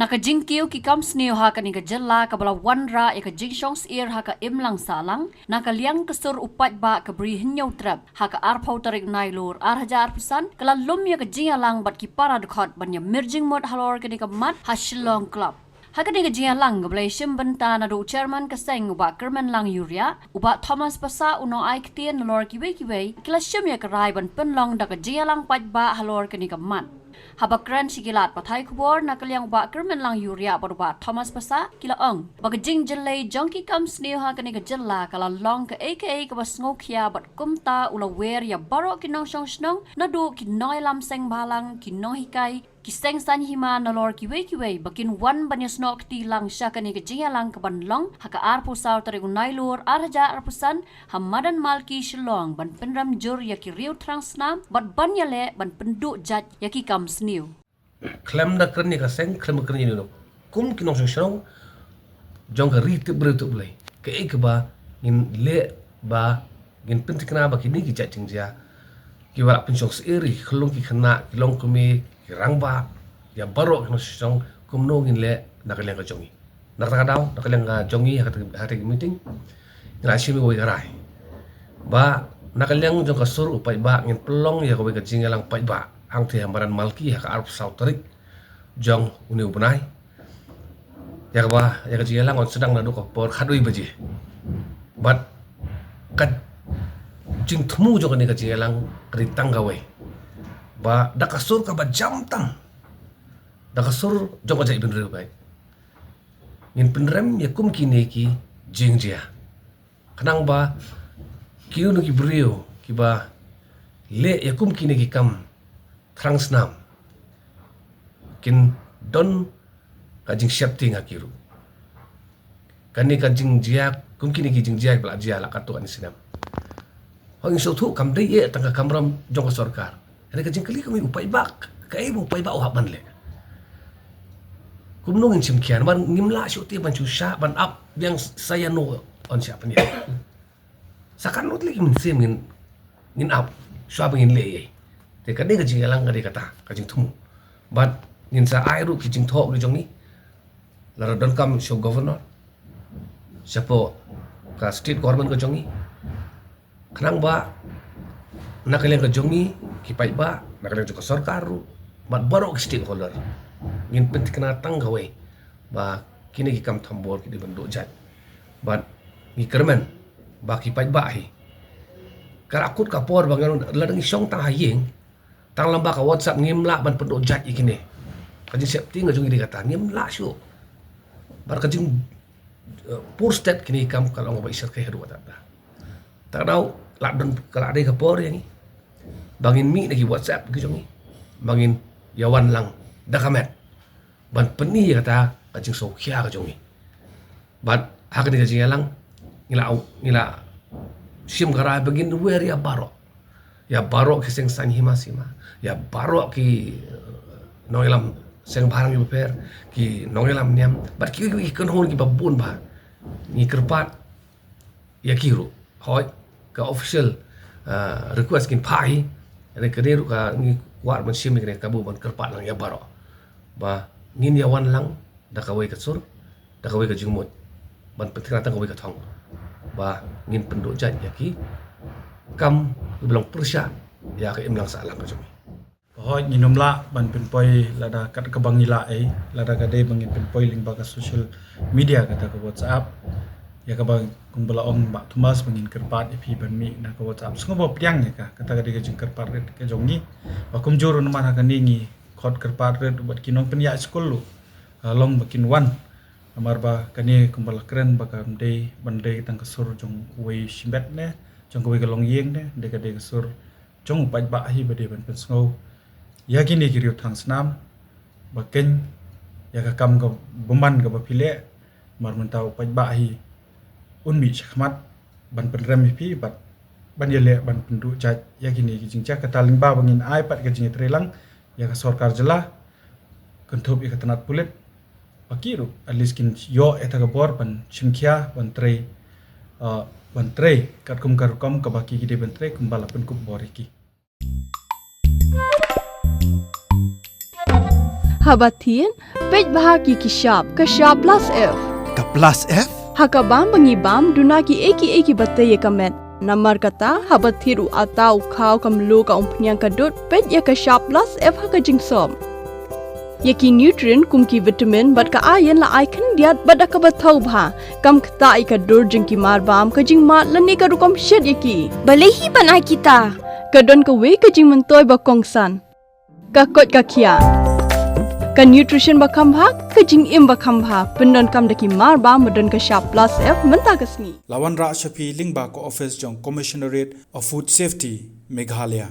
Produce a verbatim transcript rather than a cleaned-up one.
Na ka jingkiew ki kam sniew ha kane ka jylla kaba la wanrah ïa ka jingshong syier ha ka imlang sahlang, na ka liang ka sur u paidbah ka Bri Hynñiewtrep, ha ka arphew tarik Nailur ar hajar arphew san, ka la lum ïa ka jingïalang bad ki para dkhot ban ïa mir jingmut halor kane ka mat ha Shillong Club. Ha kane ka jingïalang kaba la ïashim bynta naduh u chairman ka seng u Bah Kyrmenlang Ïuriah, u Bah Thomas Passah u nongai ktien halor kiwei kiwei, ki la shim ïa ka rai ban pynlong da ka jingïalang paidbah halor kane ka mat. Haba kren sha ki lad pathai khubor na ka liang u Bah Kyrmenlang Ïuriah bad u Bah Thomas Passah ki la ong ba ka jingjyllei jong ki kam sniew ha kane ka jylla ka la long kaei kaei kaba sngewkhia bad kumta u la wer ïa baroh ki nongshong shnong naduh ki nongïalam seng bhalang, ki nonghikai, ki seng saiñ hima nalor kiwei kiwei ba kin wan ban ïasnoh kti lang sha kane ka jingïalang kaban long ha ka arphew saw tarik u Nailur ar hajar arphew san ha Madan Malki Shillong ban pynrem jur ïa ki riew thrang snam bad ban ïaleh ban pynduh jait ïa ki kam sniew. Khlem da kren ïa ka seng, khlem da kren ïa ino kum ki nongshong shnong jong ka ri tip briew tip Blei, kaei kaba ngin leh ba ngin pynthikna ba kine ki jait jingjia kiba la pynshong syier ïa ki khyllung ki khynnah, ki longkmie, ki rangbah, ïa baroh ki nongshong shnong, kumno ngin leh na ka liang ka jong ngi. Na kata ka daw, na ka liang ka jong ngi ha kata, ha kata ka meeting, ngi la shim ïa kawei ka rai ba na ka liang jong ka sur u paidbah ngin pynlong ïa kawei ka jingïalang paidbah hangtei ha Madan Malki ha ka arphew saw tarik jong une u bnai. Ïa kaba, ïa ka jingïalang yn sdang naduh ka por khatwei baje. Bad ka jingthmu jong kane ka jingïalang ka dei tang kawei, ba da ka sur kaba jam tam, da ka sur jong ka jaitbynriew ba ngin pynrem ïa kum kine ki jingjia. Khnang ba kino kino ki briew kiba leh ïa kum kine ki kam thrang snam kin don ka jingsheptieng ha ki ruh. Kane ka jingjia, kum kine ki jingjia ba la jia la katto katne snem, hooid ngi sngewthuh kam dei eh tang ka kamram jong ka sorkar. Hynrei ka jingkylli ka mih u paidbah, kaei ba u paidbah u hap ban leh? Kumno ngin shim khia namar ngim lah shuh te ban shu shah ban ap biang sa ïano yn shah pynïaid. Sa katno tylli ki mynsiem ngin, ngin ap shuwa ba ngin leh ei ei. Te ka dei ka jingïalang, ka dei kata ka jingthmu. Bad ngin sa ai ruh ki jingthoh ki jong ngi, lada donkam sha u governor, shapoh ka state government ka jong ngi, khnang ba na ka liang ka jong ngi ki paidbah, na ka liang jong ka sorkar ruh, bad baroh ki stakeholder, ngin pynthikna tang kawei ba kine ki kam thombor ki dei ban duh jait. Bad ngi kyrmen ba ki paidbah hi, ka la kut ka por ba ngan, lada ngi shong tang ha ïing, tang lyngba ka WhatsApp ngim lah ban pynduh jait ïa kine. Ka jingsheptieng ka jong ngi dei kata, ngim lah shuh. Bad ka jing, eh, pur stet kine ki kam ka long ba i shyrkhei haduh katta. Te ka daw la don, ka la dei ka por ïa ngi ba ngin mih na ki WhatsApp ki jong ngi, ba ngin ïa wan lang da ka met ban pyni ïa kata ka jingsngewkhia ka jong ngi. Bad ha kane ka jingïalang ngi la, ngi la shim ka rai ba ngin wer ïa baroh, ïa baroh ki seng saiñ hima sima, ïa baroh ki, eh, nongïalam seng bhalang kiba pher, ki nongïalam niam bad ki, ki, ki kynhun kiba bun ba ngi kyrpad ïa ki ruh. Hooid, ka official, ah, request ngin phah hi. Hynrei ka dei ruh ka ngi kwah ban shim ïa kane ka kabu ban kyrpad lang ïa baroh ba ngin ïa wan lang da kawei ka sur, da kawei ka jingmut, ban pynthikna tang kawei ka thong ba ngin pynduh jait ïa ki kam kiba long pyrshah ïa ka imlang sahlang ka jong ngi. Hooid, ngin ym lah ban pynpoi lada kat kaba ngi lah ei, lada ka dei ba ngin pynpoi lyngba ka social media, kata ka WhatsApp. Ïa kaba kumba la ong Bah Thomas ba ngin kyrpad ïa phi ban mih na ka WhatsApp. Sngewbha pdiang ïa ka, kata ka dei ka jingkyrpad rit ka jong ngi. Ba kumjuh ruh namar ha kane ngi khot kyrpad rit bad ki nongpynïaid skul ruh, ah, long ba kin wan. Namar ba kane kumba la kren ba kam dei ban dei tang ka sur jong uwei shimet ne jong kawei ka longïing ne, dei ka dei ka sur jong u paidbah hi ba dei ban pynsngew ïa kine ki riew thrang snam ba keiñ ïa ka kam ka bymman kaba phi leh. Namar mynta u paidbah hi un mih shakhmat ban pynrem ïa phi bad ban ïaleh ban pynduh jait ïa kine ki jingjia. Kata lyngba ba ngin ai pat ka jingïatreilang ïa ka sorkar jylla, kynthup ïa ka tnat pulit, ba ki ruh at least kin ïoh ïa kata ka bor ban shim khia, ban trei, ah, ban trei katkum ka rukom kaba ki, ki dei ban trei kumba la pynkup bor ïa ki. Haba thied, peit bha ïa ki shap, ka shap plus F. Ka plus F? Ha ka bam ba ngi bam, duna kiei kiei kiba tei ïa ka met. Namar kata, haba thied u atta, u khaw, ka mluh, ka umphniang, ka dud, peit ïa ka shap plus F ha ka jingsop. Ïa ki nutrient kum ki vitamin bad ka iron la ai khyndiat bad da kaba thaw bha. Kam ktah ïa ka dur jong ki mar bam, ka jingmad lane ka rukom shet ïa ki. Balei hi ban ai kita? Ka don kawei ka jingmyntoi ba kongsan. Ka koit ka khiah. Ka nutrition ba kham bha, ka jingim ba kham bha. Pyndonkam da ki mar bam ba don ka shap plus F mynta ka sngi. La wanrah sha phi lyngba ka office jong Commissionerate of Food Safety, Meghalaya.